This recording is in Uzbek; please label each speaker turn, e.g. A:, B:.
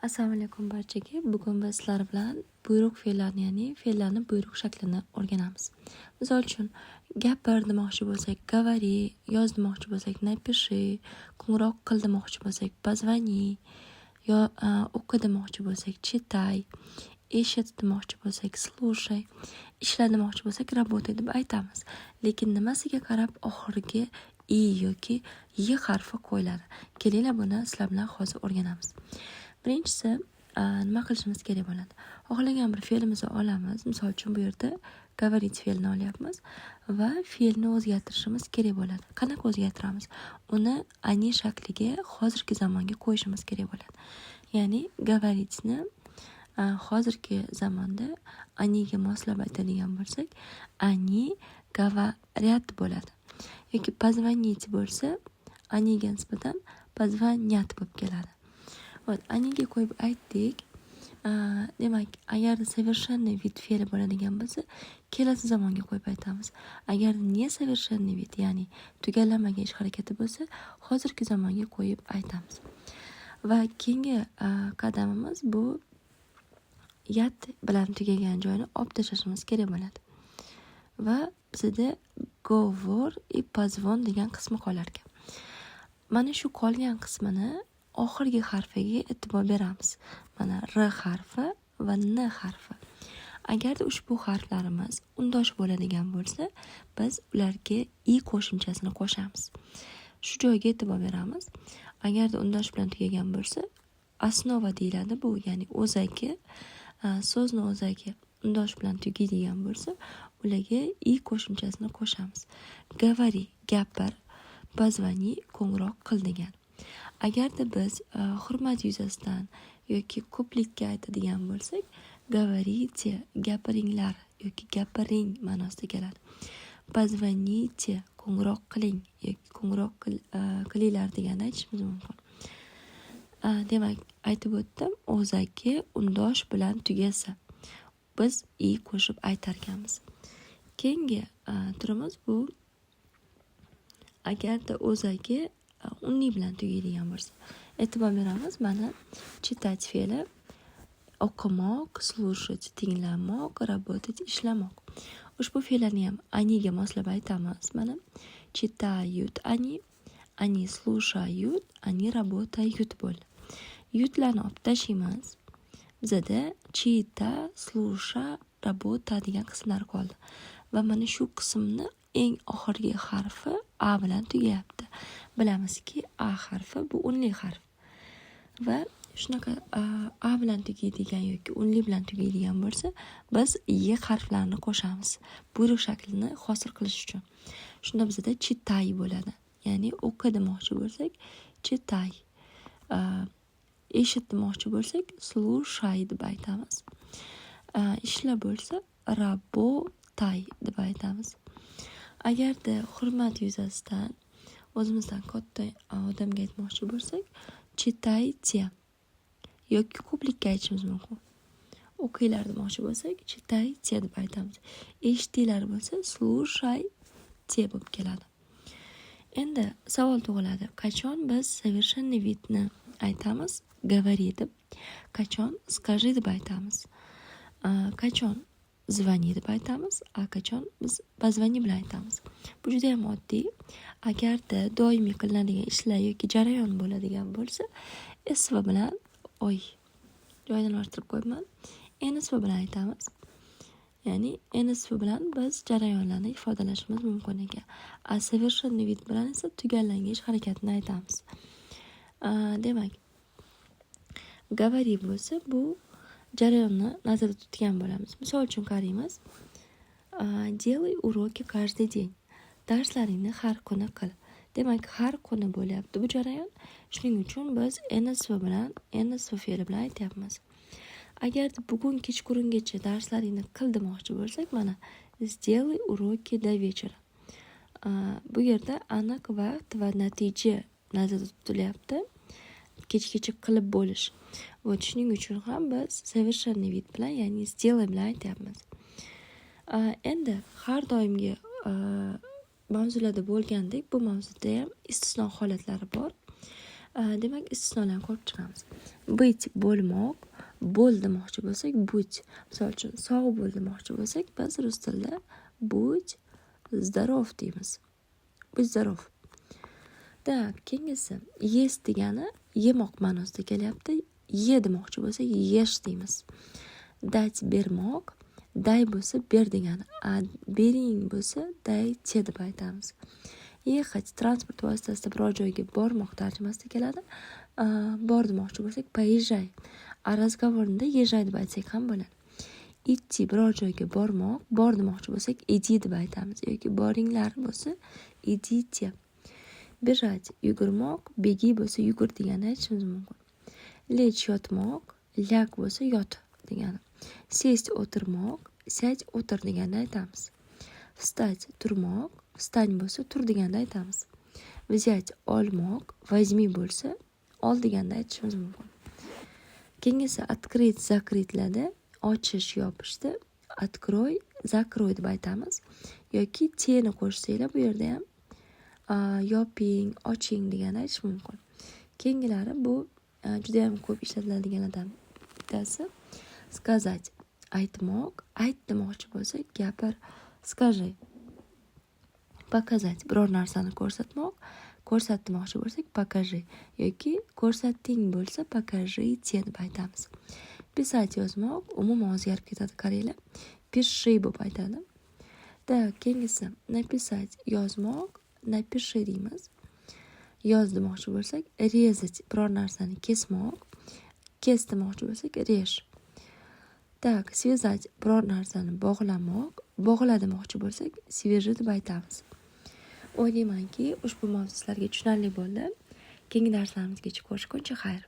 A: Assalomu alaykum barchaga. Bugun biz sizlar bilan buyruq fe'llarni, ya'ni fe'llarni buyruq shaklini o'rganamiz. Misol uchun, gapir demoqchi bo'lsak, говори, yoz demoqchi bo'lsak, напиши, qo'ng'iroq qil demoqchi bo'lsak, позвони, yo o'qi demoqchi bo'lsak, читай, eshit demoqchi bo'lsak, слушай, ishla demoqchi bo'lsak, работай deb aytamiz. Lekin nimasiga qarab oxiriga и yoki й harfi qo'yiladi? Kelinglar, buni sizlar bilan hozir o'rganamiz. Birinchisi, nima qilishimiz kerak bo'ladi? Xohlagan bir fe'limizni olamiz. Misol uchun, bu yerda говорить fe'lini olyapmiz va fe'lni o'zgartirishimiz kerak bo'ladi. Qanaqa o'zgartiramiz? Uni они shakliga, hozirgi zamonga qo'yishimiz kerak bo'ladi. Ya'ni говорить ni hozirgi zamonda они ga moslab aytadigan bo'lsak, они говорят bo'ladi. Yoki позвонить bo'lsa, они ga nisbatan позвонят bo'lib keladi. Вот, они ga qo'yib aytdik. Demak, agarda совершенный вид fe'li bo'ladigan bo'lsa, kelasi zamonga qo'yib aytamiz. Agar несовершенный вид, ya'ni tugallanmagan ish harakati bo'lsa, hozirgi zamonga qo'yib aytamiz. Va keyingi qadamimiz bu ят bilan tugagan joyni olib tashlashimiz kerak bo'ladi. Va bizada говор и позвон degan qismi qolar ekan. Mana shu qolgan qismini oxirgi harfiga e'tibor beramiz. Mana r harfi va n harfi. Agarda ushbu harflarimiz undosh bo'ladigan bo'lsa, biz ularga и qo'shimchasini qo'shamiz. Shu joyga e'tibor beramiz. Agarda undosh bilan tugagan bo'lsa, основа deyiladi bu, ya'ni o'zaki, so'zni o'zaki undosh bilan tugaydigan bo'lsa, ularga и qo'shimchasini qo'shamiz. Говори gapir, позвони qo'ng'iroq qil degan. Agarda biz hurmat yuzasidan yoki ko'plikka aytadigan bo'lsak, говорите gapiringlar yoki gapiring ma'nosida keladi. Позвоните qo'ng'iroq qiling yoki qo'ng'iroq qilinglar deganni aytishimiz mumkin. Demak, aytib o'tdim, o'zaki undosh bilan tugasa, biz и qo'shib aytarkanmiz. Keyingi turimiz bu agarda o'zaki unli bilan tugaydigan bo'lsa. E'tibor beramiz, mana читать fe'li o'qimoq, слушать tinglamoq, работать ishlamoq. Ushbu fe'llarni ham они ga moslab aytamiz. Mana читают они, они слушают, они работают bo'ldi. Ют larni olib tashlaymiz. Bizada чита, слуша, работа degan qismlar qoldi. Va mana shu qismni eng oxirgi harfi а bilan tugayapti. Bilamizki, а harfi bu unli harf. Va shunaqa а bilan tugaydigan yoki unli bilan tugaydigan bo'lsa, biz й harflarini qo'shamiz buyruq shaklini hosil qilish uchun. Shunda bizada читай bo'ladi. Ya'ni o'qi demoqchi bo'lsak, читай. Eshit demoqchi bo'lsak, слушай deb aytamiz. Ishla bo'lsa, работай deb aytamiz. Agarda hurmat yuzasidan o'zimizdan katta odamga aytmoqchi bo'lsak, читайте yoki ko'plikka aytishimiz mumkin. O'qinglar demoqchi bo'lsak, читайте deb aytamiz. Eshitinglar bo'lsa, слушайте bo'lib keladi. Endi savol tug'iladi. Qachon biz совершенный вид ni aytamiz, говори deb? Qachon скажи deb aytamiz? Qachon звони deb aytamiz, a qachon biz позвони bilan aytamiz? Bu juda ham oddiy. Agarda doimiy qilinadigan ishlar yoki jarayon bo'ladigan bo'lsa, СВ bilan, oy, joyidan orttirib qo'yibman, НСВ bilan aytamiz. Ya'ni НСВ bilan biz jarayonlarni ifodalashimiz mumkin ekan. A совершенный вид bilan esa tugallangan ish harakatini aytamiz. Demak, говори bo'lsa, bu jarayonni nazarda tutgan bo'lamiz. Misol uchun qaraymiz. Делай уроки каждый день. Darslaringni har kuni qil. Demak, har kuni bo'lyapti bu jarayon. Shuning uchun biz НСВ bilan, НСВ fe'li bilan aytyapmiz. Agarda bugun kechqurungacha darslaringni qil demoqchi bo'lsak, mana сделай уроки до вечера. Bu yerda aniq vaqt va natija nazarda tutilyapti. Kechgacha qilib bo'lish. Вот shuning uchun ham biz совершенный вид bilan, ya'ni сделай bilan aytyapmiz. Endi har doimgi mavzularda bo'lgandek, bu mavzuda ham istisno holatlari bor. Demak, istisnolarni ko'rib chiqamiz. Быть bo'lmoq, bo'l demoqchi bo'lsak, будь. Misol uchun, sog' bo'l demoqchi bo'lsak, biz rus tilida "будь здоров" deymiz. Будь здоров. Так, keyingisi есть degani yemoq ma'nosida kelyapti. Ye demoqchi bo'lsak, ешь deymiz. Дать bermoq, дай bo'lsa ber degani, a bering bo'lsa, дайте deb aytamiz. Ехать transport vositasida biror joyga bormoq tarjimasida keladi. Bor demoqchi bo'lsak, поезжай. A разговорnida езжай deb aytsak ham bo'ladi. Идти biror joyga bormoq, bor demoqchi bo'lsak, иди deb aytamiz yoki boringlar bo'lsa, идите. Бежать yugurmoq, беги bo'lsa yugur deganini aytishimiz mumkin. Лечь yotmoq, ляг bo'lsa yot degani. Сесть o'tirmoq, сядь o'tir deganini aytamiz. Встать turmoq, встань bo'lsa tur deganini aytamiz. Взять olmoq, возьми bo'lsa ol deganini aytishimiz mumkin. Keyingisi открыть, закрыть larda ochish, yopishda открой, закрой deb aytamiz yoki те ni qo'shsanglar, bu yerda ham yoping, oching deganini aytish mumkin. Keyingilari bu judayam ko'p ishlatiladiganlardan bittasi сказать aytmoq, ayt demoqchi bo'lsak, gapir, скажи. Показать biror narsani ko'rsatmoq, ko'rsat demoqchi bo'lsak, покажи yoki ko'rsatting bo'lsa, покажите deb aytamiz. Писать yozmoq umuman o'zgarib ketadi, qaranglar. Пиши bo'lib aytadi. Так, keyingisi написать yozmoq, напиши deymiz. Yoz demoqchi bo'lsak, резать biror narsani kesmoq, kes demoqchi bo'lsak, режь. Так, связать biror narsani bog'lamoq, bog'la demoqchi bo'lsak, свяжи deb aytamiz. O'ylaymanki, ushbu mavzu sizlarga tushunarli bo'ldi. Keyingi darslarimizgacha ko'rishguncha xayr.